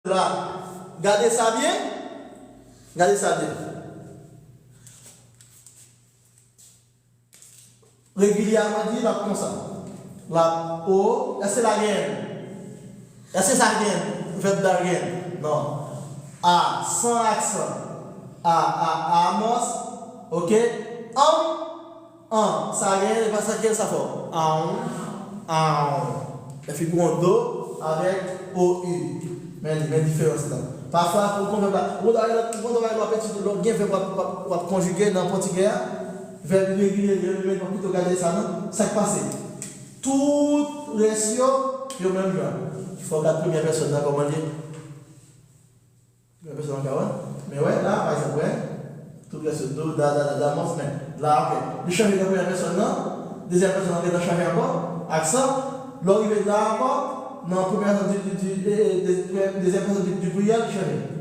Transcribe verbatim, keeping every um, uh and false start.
la. Gade sa byen. Gade sa byen. Regilyèman di, l ap konsa. L ap o, èske la gen n? Èske sa gen n? Vèb la gen n? Non. A, san aksan. A, a, a, Amos. Oke. An, an. Sa gen n, e pa sa gen n, sa fò. An, an. Epi pou yon do avèk o u. Men, men diferans lan. Pafwa, pou konn vèb la, ou konn wè lè w ap etidye, lè w gen vèb w ap, w ap, w ap konjige nan pòtigè a, vèb iregilye, vèb iregilye, w ap pito gade sa non. Sa k pase? Tout rès yo, yo menm jan. Fò w gad premyè pèsòn nan, kòman l ye. Premyè pèsòn nan ka wè. Men wè, la, pa egzanp, wè. Tout rès yo, do, da, da, da, da, mòs, men. La, oke. Li chanje nan premyè pèsòn nan. Dezyèm pèsòn nan gentan chanje ankò. Aksan. Lè w rive la ankò, nan premyè pèsòn di, di, di, e, e, de, de, dezyèm pèsòn di, di pliriyèl, li chanje.